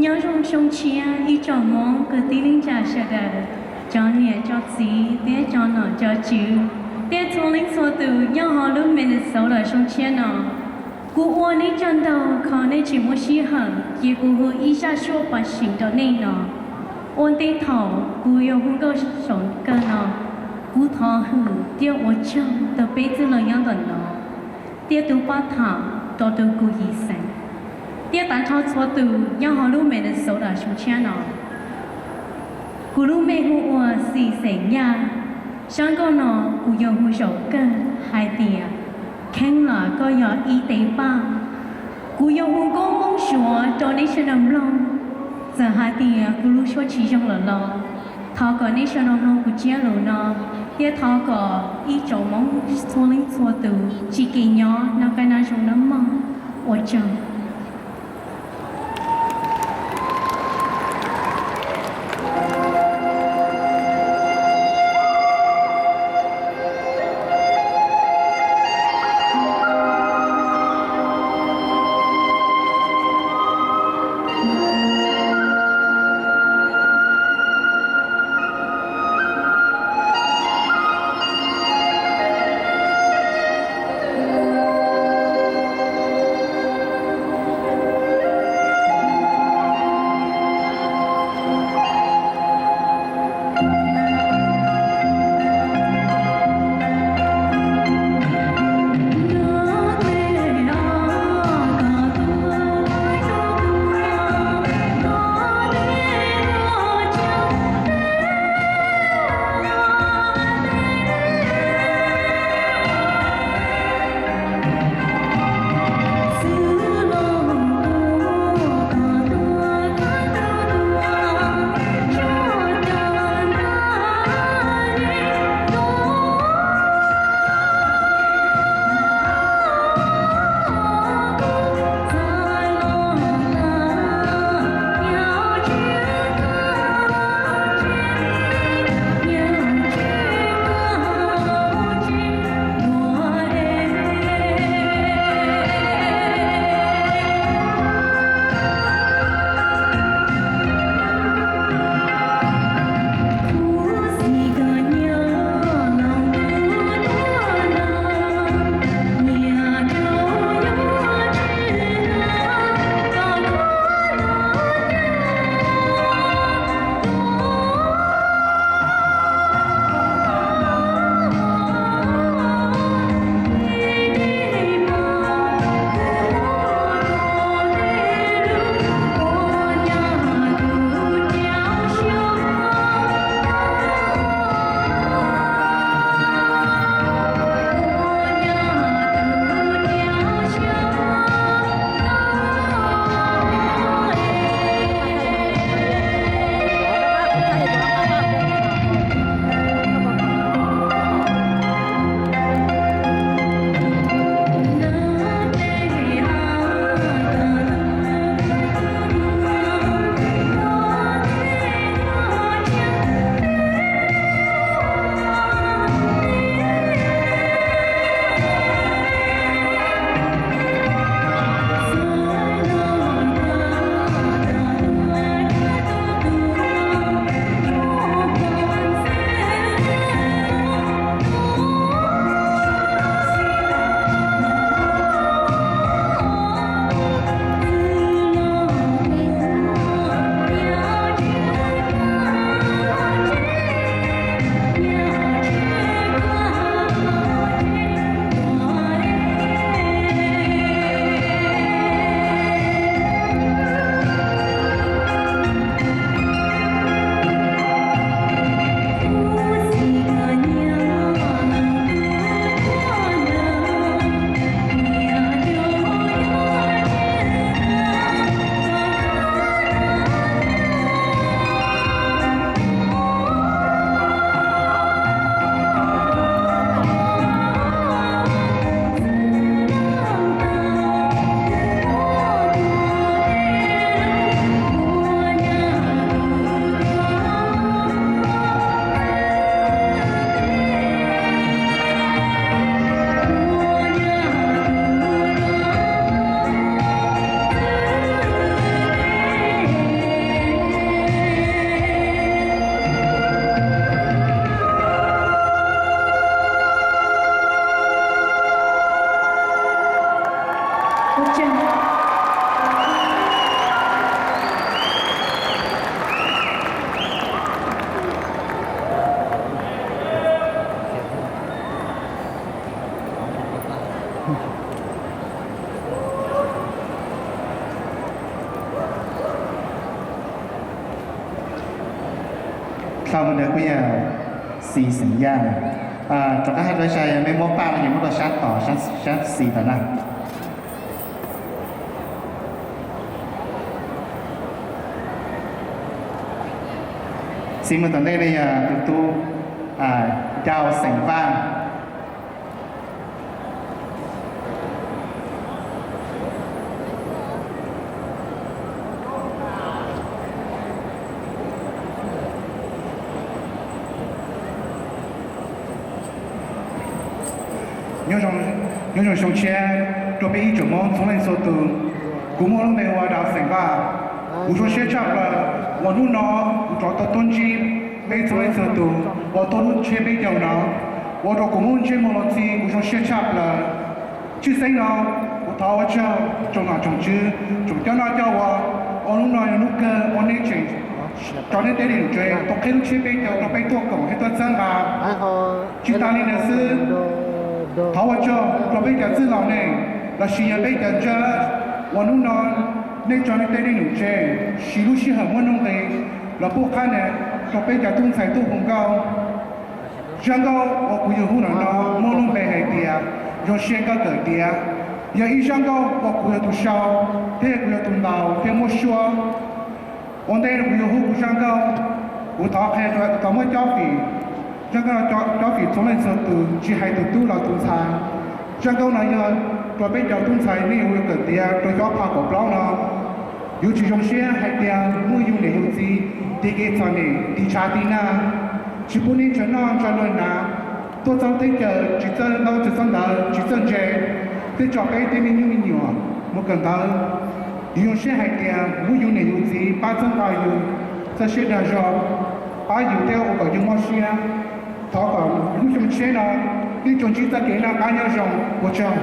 Nyob zoo xyoo tshiab ib tsoom Hmoob kwv tij neej tsa sawv daws, cov niam cov txiv thiab cov nom cov tswv, thiab txhua leej txhua tus nyob hauv lub Minnesota xyoo tshiab no. Kuv ua nej tsaug ntau qhov nej tseem muaj sij hawm cia kuv hu ib zaj suab pov sim rau nej no. Ua ntej thaum kuv yuav hu nkauj saum kawg no, kuv thov hwm thiab ua tsaug rau peb txwj laug nyob ntawm no, thiab tus pab tham rau tus kuv yim xeem, thiab tag nrho txhua tus nyob hauv lub Minnesota xyoo tshiab no. Kuv lub npe hu ua Xis Xeem Yaj. Zaj nkauj no kuv yuav hu zaum kawg hais tias Kheev los koj yog ib tes paj. Kuv yuav hu nkauj Hmoob Suav rau nej sawv daws mloog. Txawm hais tias kuv lub suab tsis zoo lawm los thov kom nej sawv daws mloog kuv tsab lus no, thiab thov kom ib tsoom Hmoob txhua leej txhua tus tsis kev nyob noj qab nyob zoo nawb mog. Ua tsaug. Ua tsaug. Tau mus ntawd kuj yog xis xeem Yaj. Rov qab hais rau sab, yog mej muab paj no ces muab rau sab tod, sab xis ntawd na. Xis mus tom ntej ne yog tus tub Ncau xeem Vaj. Nyob zoo xyoo tshiab rau peb ib tsoom Hmoob txhua leej txhua tus. Kuv muaj lub npe hu ua Dau Xeem Vaj. Kuv zoo siab tshaj plaws uas hnub no kuv rov tau tuaj ntsib peb txhua leej txhua tus uas tuaj lub tsiab peb caug no. Ua rau kuv muaj ntsej muag los txi, kuv zoo siab tshaj plaws. Tshwj xeeb no kuv thov ua tsaug tsoom nom tsoom tswv, tsoom coj noj coj ua, ua hnub no yog hnub kawg uas nej tseem tso nej tej dej num tsev tuaj qhib lub tsiab peb caug rau peb tuaj koom thiab tuaj txhawb nqa. Tsis tas li ntawd xwb, thov ua tsaug rau peb cov txwj laus ne, lossis yog peb cov ntxawg uas hnub no nej tso nej tej dej num tsev siv lub sij hawm muaj nuj nqis los pub qhab na rau peb cov tub ntxhais tuaj hu nkauj. Zaj nkauj uas kuv yuav hu ntawm no muaj lub npe hais tias Zoo Siab Nkauj Kawm Tiav. Yog ib zaj nkauj uas kuv yog tus sau thiab kuv yog tus ntaus thiab muab suab. Ua ntej kuv yuav hu kuv zaj nkauj, kuv thov qhia rau tau muab cob fim, zaj nkauj no cob fim txhua leej txhua tus tsis hais tus tub los tus ntxhais. Zaj nkauj no yog rau peb cov tub ntxhais nej yuav kawm tiav rau xyoo ob phav kaum plaub no. Yuav tsum zoo siab hais tias muaj yus niam yus txiv tiv kev txom nyem tiv tshav tiv nag, tsis pub nej ntshaw noj ntshaw luag hnav, tuaj txog teb chaws tsis txawj ntaub tsis txawj ntawv tsis txawj ntse, thiab tso peb tej me nyuj me nyuam mus kawm ntawv. Yus zoo siab hais tias muaj yus niam yus txiv pab txhawb nqa yus, txawj siab dag zog, pab yus thiab ua kom yus mob siab. Thov kom lub xyoo tshiab no nej tsuas ntsib txoj kev noj qab nyob zoo, ua tsaug.